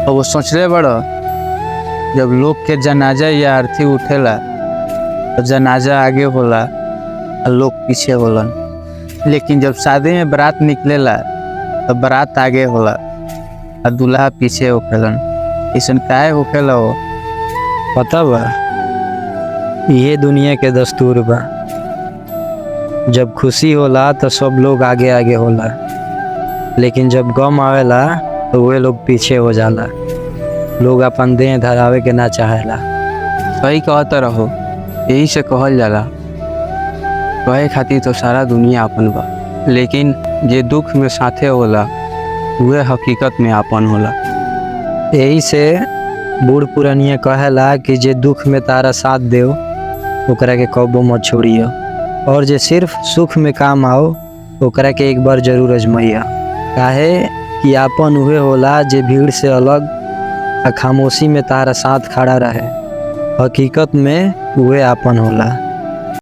अब वो सोचले बड़, जब लोग के जनाजा या अर्थी उठेला तो जनाजा आगे होला और लोग पीछे होलन, लेकिन जब शादी में बारात निकलेला तो बारात आगे होला और दूल्हा पीछे होखेलन। ऐसन काहे होखेला हो? पता बा, ये दुनिया के दस्तूर बा। जब खुशी होला तो सब लोग आगे आगे होला, लेकिन जब गम आवेला तो वे लोग पीछे हो जाला। लोग अपन देह धरावे के ना चाहेला। सही कहता रहो, यही से कहल जाला कहे खातिर तो सारा दुनिया आपन बा, लेकिन जे दुख में साथे होला उहे हकीकत में आपन होला। यही से बूढ़ पुरानिया कहेला कि जे दुख में तारा साथ देव ओकरा के कब्बो मत छोड़ियो, और जे सिर्फ सुख में काम आओ ओकरा के एक बार जरूर अजमैया। काहे कि आपन उहे होला जे भीड़ से अलग आ खामोशी में तारा साथ खड़ा रहे। हकीकत में उहे आपन होला।